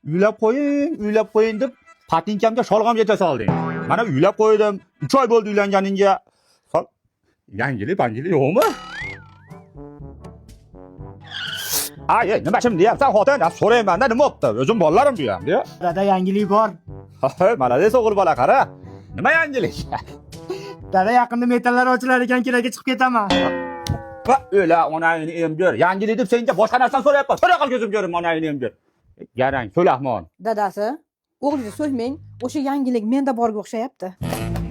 Uylab qo'ying, uylab qo'ying deb patinkamga sholg'omgacha solding. Mana uylab qo'ydim. 3 oy bo'ldi uylanganingga. Sol yangilik, pangilik yo'qmi? Ay, ey, nima shim deyapsan xotin? Ha, so'rayman-da, nima bo'pti? O'zim bolalarim bu ham, deya. Dada, yangilik bor. Молодец o'g'il bola, qara. Nima yangilik? Dada, yaqinda metallar ochilar ekan, keraga chiqib ketaman. Va o'la onangni emgir. Yangilik deb senga boshqa narsani so'rayapman. So'ra qil ko'zim ko'rim onangni emgir. Garang, so'lahmon. Dadasi, o'g'lingizni so'ymang, o'sha yangilik menda borga o'xshayapti.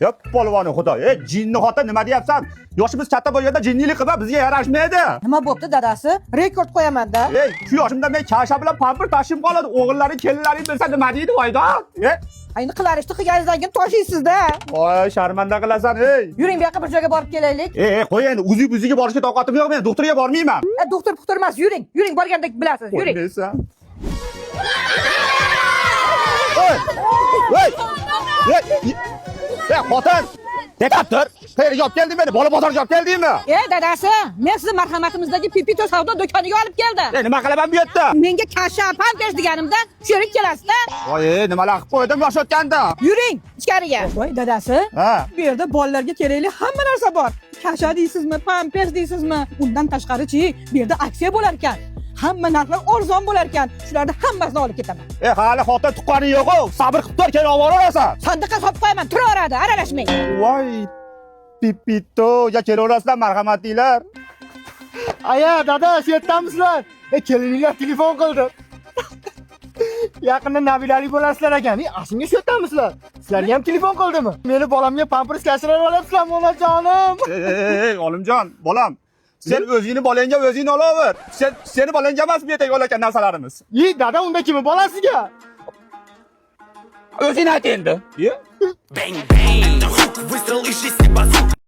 Yop polvoni xudo. Ey, jinni xotin, nima deyapsan? Yoshimiz katta bo'lganda jinnilik qilma, bizga yarashmaydi. Nima bo'pti, dadasi? Rekord qo'yaman-da. Ey, shu yoshimda men kasha bilan pampir tashim qoladi. O'g'illaring, kelinlaring bilsa nima deydi, voydod? Ey, Endi qilar ishni qilganingizdan keyin toshlaysizda. voy, sharmanda qilasan, ey. Yuring, bu yoqqa bir joyga borib kelaylik. Ey, ey, qo'y endi, uzi buziga borishga toqatim yo'q, men doktorga bormayman. E, doktor puxtor emas, yuring. Yuring, borganda bilasiz. Yuring. Qo'ymaysan. Ey! Ey! Ey! Ey, xotin! To'xtab tur. Qayerga olib kelding meni? Bola bozorga olib keldingmi? E, dadasi, men sizni marhamatimizdagi Pipito savdo do'koniga olib keldim. Ey, nima qilaman bu yerda? Menga kasha, pampers deganimda shu yerga kelasizda. Voy, ey, nimalar qilib qo'ydim yosh o'tganda? Yuring, ichkariga. Voy, dadasi. Ha. Bu yerda bolalarga kerakli hamma narsa bor. Kasha deysizmi, pampers deysizmi? Undan tashqari-chi, bu yerda aksiya bo'lar ekan. Hamma narxlar arzon bo'lar ekan. Shularni hammasini olib ketaman. Ey, hali xotin tuqqaning yo'q-ku. Sabr qilib tur, keyin olib boraverasan. Sandiqqa solib qo'yaman, turaveradi, aralashmang. Voy, Pipito, ya kelaverasizlar, marhamatinglar. Aya, dada, shu yerdamisizlar? E, kelininglar telefon qildi. Yaqinda nabirali bo'lasizlar ekan. E, aslida shu yerdamisizlar? Sizlarga ham telefon qildimi? Meni bolamga pampers kashalar olyapsizlarmi, onajonim? Ey, ey, ey, olimjon, bolam. Sen o'zingni bolangga o'zing olaver. Sen seni bolangga emas bu yerda olayotgan narsalarimiz. E, dada, unda kimni bolasiga? O'zing ayt endi. Ye? Bang, bang. Выстрел из шести базук.